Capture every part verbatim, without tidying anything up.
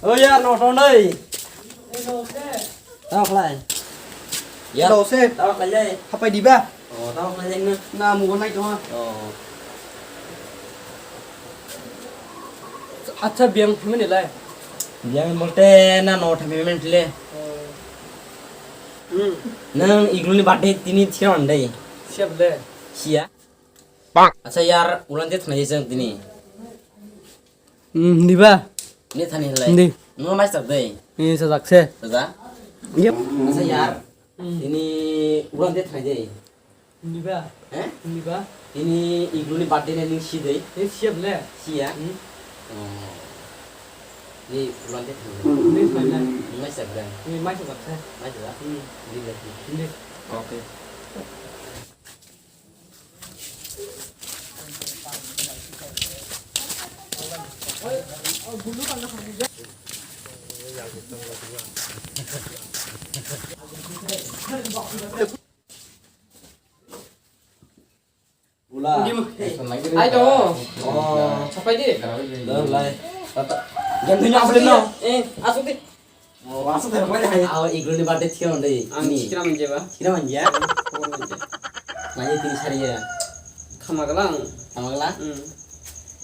O yar, no thong dai. Tao khlai. Yar. Tao se. Tao khlai jai. Hapai diba? O, tao khlai jai na. Na, mugo nai tong. O. Acha, biang himani lai. Biang bolte na no thami men le. Hmm. Nang igluni birthday tini thiran dai. Siap le. Sia. Acha yar, ulan te thanai jang tini. Hmm, diba? Ni thani lai. Ndi. No mai sak dai. Ni sa sak se. Sa. Yep. Acha yar. Hmm. Tini ulan te thanai dai. Niba? Eh? Niba? Tini igluni birthday ni ning si dai. Eh, siap le. Sia. Hmm. Oh. Ni ulan te thang. Ni thang le. Ni mai sak dai. Ni mai sak sak. Mai sak. Hmm. Di le. Ni. Okay. Ula. Ai to. Oh, sapai di. Dah, lai. Tata. Jangan tunjuk apa no? Eh, asuk di. Oh, asuk dah, apa ni? Aw, igluni birthday thiya onde. Ang ini. Sikira manja ba? Sikira manja? Sikira manja. Manja tini sari ya. Thamaglang. Thamaglang? Hmm.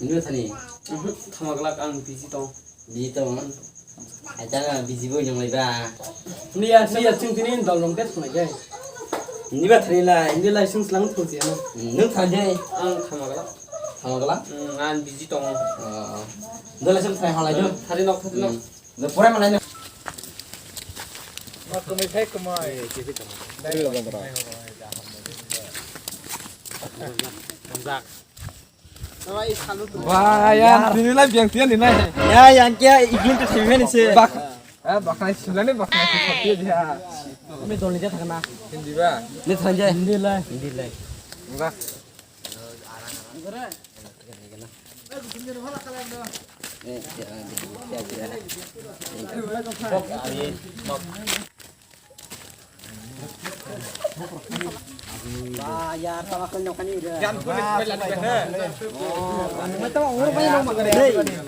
Ini thani. Mhm, thamaglang ang busy tong. Busy tong. Acha busy boy nang lai ba. Niya, niya, chwng tini dol rong tes khonai jai. Niba thani lai. Ini lai sung slang thung si ano. Nung thani jai. Ang thamaglang. Thamaglang? Hmm, ang busy tong. Oh. Dol lai sung thani halai do. Thari nok, thari nok. Hmm. Dol pura malai no. Ma kumai thai kumai. Wah, yang ini lah biang tian ini lah. Ya, yang kia iglun tu sini sih. Bak, eh, bakal sila ni bakal sila dia. Ini dol ni dia thakna. Hindi ba? Ini thanja. Hindi lah. Hindi lah. Enggak. Ba, yar, tama kau nyok kani udah.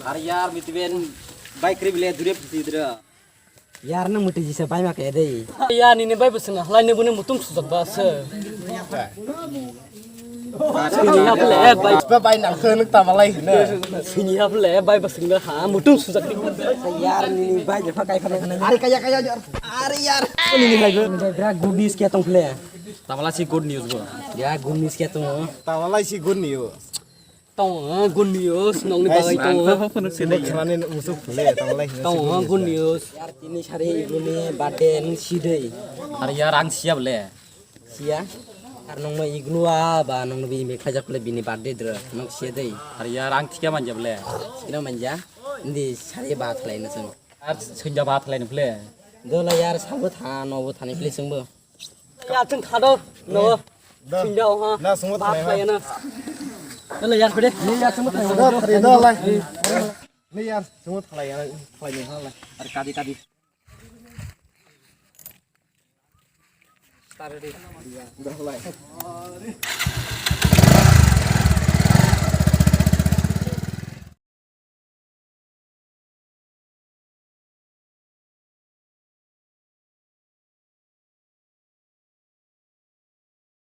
Are yar, mitiben bike ri bile dure pisi dure. Yar, nang muti jisa bai ma kaya dei. Ya, nini bai bwswng halai ni buni mutung sujak ba se. Sini ya phle, eh, bai. Ba bai nang khe nuk tama lai hino. Sini ya phle, eh, bai bwswng ha mutung sujak di. Yar, nini bai je pha kai pha nang. Are kaya kaya jar. Are yar. Nini bai bo. Bra good news kya tong phle? Tama lai si good news bo. Ya, good news kya tong? Tama lai si good news. Tong, ah, good news, nongni bagwi tong. Sini musuk phle, tama lai hino. Tong, ah, good news. Yar, tini sari igluni birthday nung sidei. Ar yar ang siya bole. Siya? Ar nongno iglu a ba nongno bini mekhlai jak le bini birthday dra. Nong siya dei. Ar yar ang thikya manja bole. Thikya manja? Indi sari ba thlai na sung. Ar sunja ba thlai na bole. Dola yar sabo tha no bo thani phle sung bo. Ya, chwng thado, no. Sinjao, ha. Na, sungmo thalai, ha. Thalai, na. Thalai, yar, pede. Ni yar, sungmo thalai. Da, pede, da, lai. Ni yar, sungmo thalai, ya, thalai, ni, ha, lai. Ar kadi, kadi. Tare di. Da, lai.